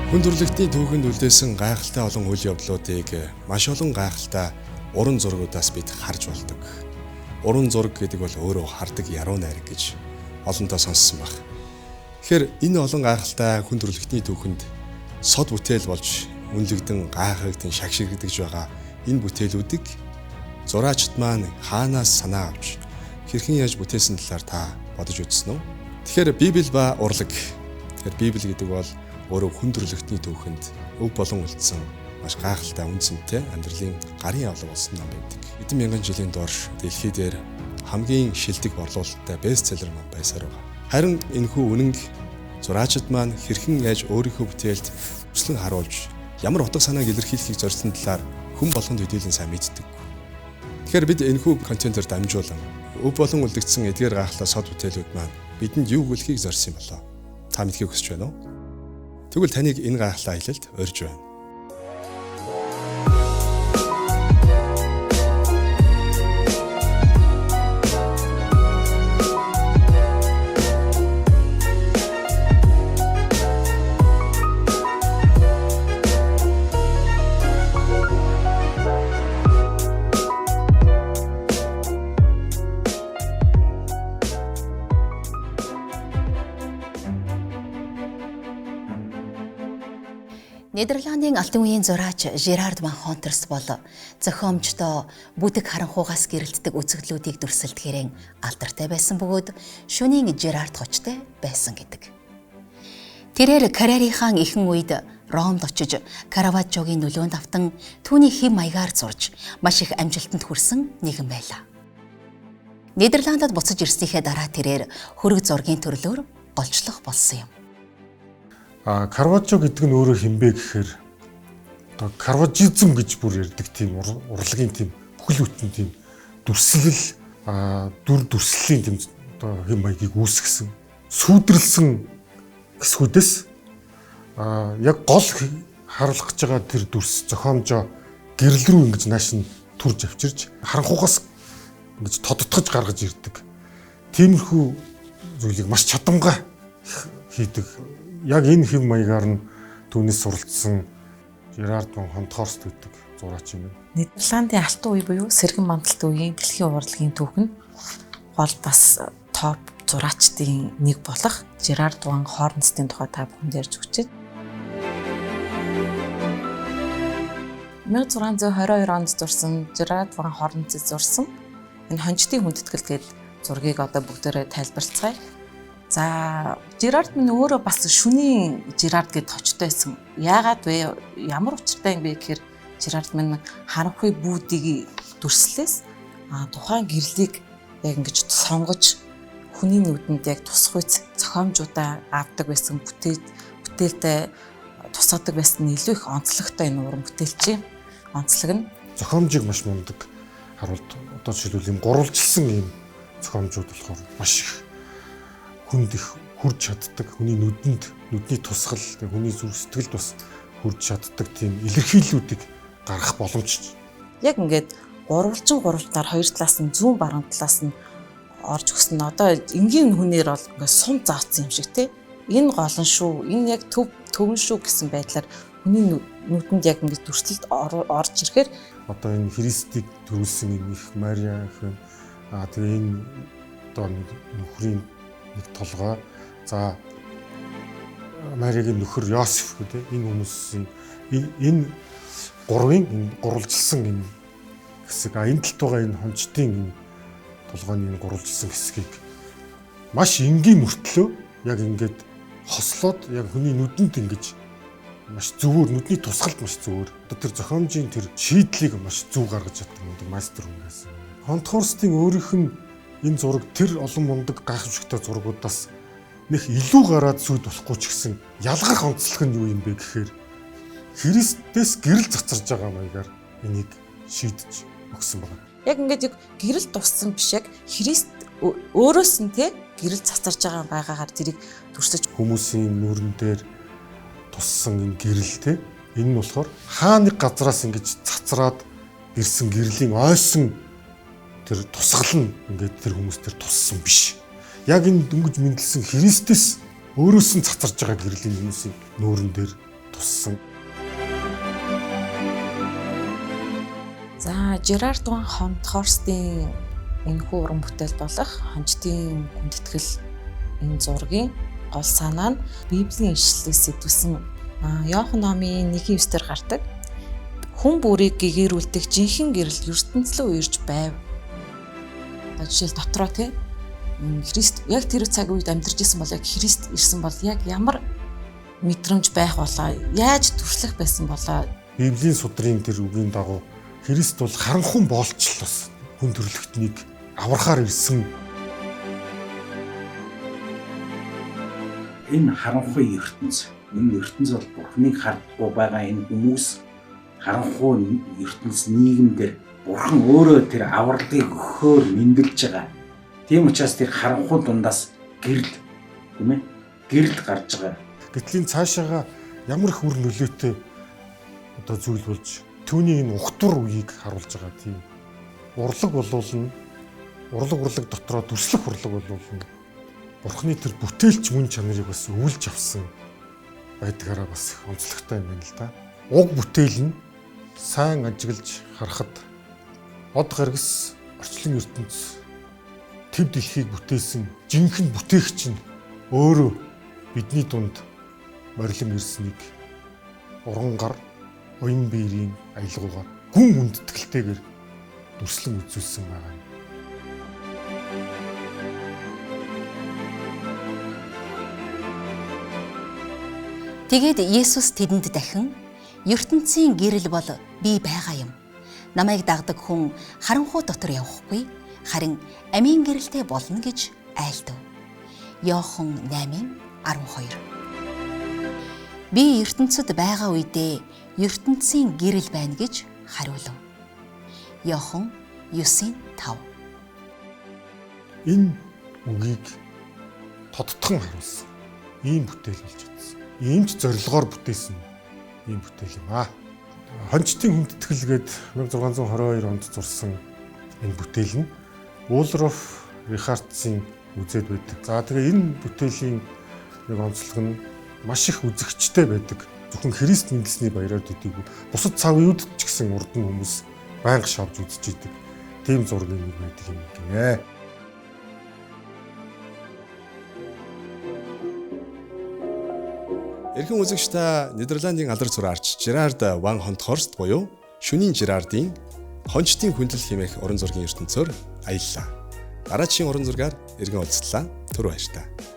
Хүн төрөлхтний түүхэнд үлдээсэн гайхалтай олон үйл явдлуудыг маш олон гайхалтай уран зургуудаас бид харж болдог. Уран зураг гэдэг бол өөрөө хардаг яруу найраг гэж олонтоо сонссон байх. Тэгэхээр энэ олон гайхалтай хүн төрөлхтний түүхэнд сод бүтээл болж үнэлэгдэн гайхагдсан шагшигдэж байгаа энэ бүтээлүүдийг зураачд маань хаанаас санаа авч хэрхэн яаж бүтээсэн талаар та бодож үзсэн үү? Тэгэхээр Библи ба урлаг. Тэгэхээр Библи гэдэг бол өөрөө хүн төрөлхтний түүхэнд өв болон үлдсэн маш гайхалтай үн цэнтэй амьдралын гарын авлага болсон ном байдаг. Хэдэн мянган жилийн турш дэлхий дээр хамгийн шилдэг борлуулалттай бестселлер ном байсаар байгаа. Харин энэхүү үнэнг зураачид маань хэрхэн яаж өөрийнхөө бүтээлд хүслэн харуулж ямар утга санааг илэрхийлэхийг зорьсон талаар хүн болгонд төдийлөн сайн мэддэг. Тэгэхээр бид энэхүү контентоор дамжуулан өв болон үлдэгдсэн эдгээр гайхалтай сод бүтээлүүд маань бидэнд юу өгөхийг зорьсон юм болоо? Та мэдхийг хүсэж байна уу? Тэгвэл таныг энэ гайхалтай аялалд урьж байна. Нидерландын алтан үеийн зураач Жерард ван Хонтерс бол зохиомжтой бүдэг харанхуйгаас гэрэлтдэг үзэгдлүүдийг дүрсэлдгээрэн алдартай байсан бөгөөд шөнийн Жерард хочтой байсан гэдэг. Тэрээр карьерийнхаа ихэнх үед Ромд очиж Караваджогийн нөлөөнд автан түүний хэв маягаар зурж маш их амжилтанд хүрсэн нэгэн байлаа. Нидерландад буцаж ирснийхээ дараа тэрээр хөрөг зургийн төрлөөр голчлох болсон юм. Караваджо гэдэг нь өөрөө хэн бэ гэхээр одоо караваджизм гэж бүр ярьдаг тийм урлагийн тийм бүхэл бүтэн тийм дүрслэл дүр дүрслэлийн тийм одоо хэм маягийг үүсгэсэн, сүүдрэлсэн хэсгүүдээс яг гол харуулах гэж байгаа тэр дүрс зохиомжоо гэрэл рүү ингэж нааш нь төрж авчирч харанхугаас ингэж тодтогч гаргаж ирдэг. Тиймэрхүү зүйлийг маш чадамгай хийдэг. Яг энэ хэв маягаар нь түүнээс суралцсан Жерард ван Хонтхорст гэдэг зураач юм байна. Нидерландын алтан үе буюу сэргэн мандалт үеийн дэлхийн урлагийн түүх нь гол бас топ зураачдын нэг болох Жерард ван Хорнстын тухай та бүхэнд ярьж өгч байна. 1622 онд зурсан Жерард ван Хорнст зурсан энэ хончдын хүндэтгэл гээд зургийг одоо бүгдээрээ тайлбарлацгаая. За, Жерард минь өөрөө бас шүнийн Жерард гэд хочтой байсан. Яагаад вэ? Ямар учиртай юм бэ гэхээр Жерард минь харанхуй бүүдийг дүрслээс тухайн гэрлийг яг ингэж сонгож хүний нүдэнд яг тусахуйц зохиомжуудаа авдаг байсан, бүтээлтэй тусгадаг байсан нь илүү их онцлогтой энэ уран бүтээлчийн онцлог нь. Зохиомжийг маш мундаг харуулт. Одоо жишээлбэл юм гурвалжилсан юм зохиомжууд болохоор маш их хүнд их хүрч чаддаг, хүний нүдэнд, нүдний тусгал, хүний зүрх сэтгэлд бас хүрч чаддаг тийм илэрхийллүүдийг гаргах боломж. Яг ингээд гурвалжин гурвалжнаар хоёр талаас нь зүүн баруун талаас нь орж өгсөн. Одоо энгийн хүнээр бол ингээд сум заавцсан юм шиг тий. Энэ гол нь шүү, энэ яг төв төвөн шүү гэсэн байдлаар хүний нүдэнд яг ингээд дүрслэлд орж ирэхээр одоо энэ Христийг төрүүлсэн энэ их Мариа их тэгээ энэ одоо нөхрийн нэг толгой, за Мариагийн нөхөр Йосеф гэдэг энэ хүмүүсийн энэ гурвын энэ гурвалжилсан энэ хэсэг, энэ талд байгаа энэ хончдын энэ толгойн энэ гурвалжилсан хэсгийг маш энгийн мөртлөө яг ингээд хослоод яг хүний нүдэнд ингэж маш зөвөр, нүдний тусгалд маш зөвөр одоо тэр зохиомжийн тэр шийдлийг маш зөв гаргаж чаддаг мундаг мастер хүн байсан. Хонтхорстын өөрийнх нь энэ зураг тэр олон мундаг гайхамшигтай зургуудаас нэх илүү гараад сүйд болохгүй ч гэсэн ялгарх онцлог нь юу юм бэ гэхээр Христээс гэрэл цацарж байгаа маягаар энийг шийдэж өгсөн байна. Яг ингээд яг гэрэл туссан биш, яг Христ өөрөөс нь тий гэрэл цацарж байгаа байгаагаар тэрийг дүрсэж хүмүүсийн нүрэн дээр туссан энэ гэрэл тий энэ нь болохоор хаа нэг газраас ингэж цацраад ирсэн гэрлийн ойсон тэр тусгал нь ингээд тэр хүмүүс тэр туссан биш. Яг энэ дөнгөж мэндэлсэн Христэс өөрөөс нь цацарж байгаа гэрлийн хүмүүсийн нүүрэн дээр туссан. За, Жерард ван Хонтхорстын энэхүү уран бүтээл болох Хончдын хүндэтгэл энэ зургийн гол санаа нь Библийн ишлэлээс сэтгүүлсэн Иохан номын 1:9-ээр гардаг. Хүн бүрийг гэгэрүүлдэг жинхэнэ гэрэл ертөнц рүү ирж байв. Одоо жишээл дотроо тий Христ яг тэр цаг үед амьдарч исэн бол яг Христ ирсэн бол яг ямар мэдрэмж байх болоо, яаж төрслөх байсан болоо. Библийн судрын тэр үгийн дагуу Христ бол харанхуй боолчлол бас хүн төрлөختнийг аврахаар ирсэн. Энэ харанхуй ертөнц, энэ ертөнц бол Бурхныг харддаггүй байгаа энэ хүмүүс харанхуй ертөнц нийгэмдэр Бурхан өөрөө тэр авралыг өгөхөөр мэндэлж байгаа. Тийм учраас тэр харанхуй дундаас гэрэл, тийм ээ? Гэрэл гарч байгаа. Гэтэл энэ цаашаага ямар их үр нөлөөтэй одоо зүйл болж түүний энэ угтвар үеийг харуулж байгаа тийм. Урлаг болуулна. Урлаг дотроо дүрслэх урлаг болуулна. Бурхны тэр бүтээлч мөн чанарыг бас өвлж авсан байдгаараа бас их онцлогтой юм байна л да. Уг бүтээл нь сайн ажиглаж харахад од гаргас орчлон ертөнц төв дэлхийг бүтээсэн жинхэнэ бүтээгч нь өөрөө бидний дунд морилон ирснийг урган гар уян биерийн аялгаугаар гүн хүндэтгэлтэйгээр дүрслэн үзүүлсэн байгаа юм. Тэгээд Есүс тэдэнд дахин ертөнцийн гэрэл бол би байгаа юм. Намайг дагдаг хүн харанхуй дотор явахгүй, харин амийн гэрэлтэй болно гэж айлдав. Иохан 8:12. Би ертөнцид байгаа үедээ ертөнцийн гэрэл байна гэж хариулав. Иохан 9:5. Энэ үгийг тодтхон харуулсан. Ийм бүтээл болж чадсан. Ийм ч зорилгоор бүтээсэн ийм бүтээл юм аа. Хончдын хүндэтгэл гээд 1622 онд зурсан энэ бүтээл нь Уулроф Рихардсын үзээд байдаг. За тэгээ энэ бүтээлийн нэг онцлог нь маш их үзэгчтэй байдаг. Зөвхөн Христ мэндэлсний баяраар төдийгүй бусад цаг үеүд ч гэсэн урд нь хүмүүс байнга шавж үзэж идэг. Тийм зургийн нэг байдаг юм гинэ. Эрхэм үзэгч та Нидерландын алдар зураарч Жерард ван Хонтхорст буюу Шөнийн Жерардын Хончдын хүндлэл хэмээх уран зургийн ертөнцөөр аяллаа. Дараагийн уран зургаар эргэн уулзлаа. Түр баяртай.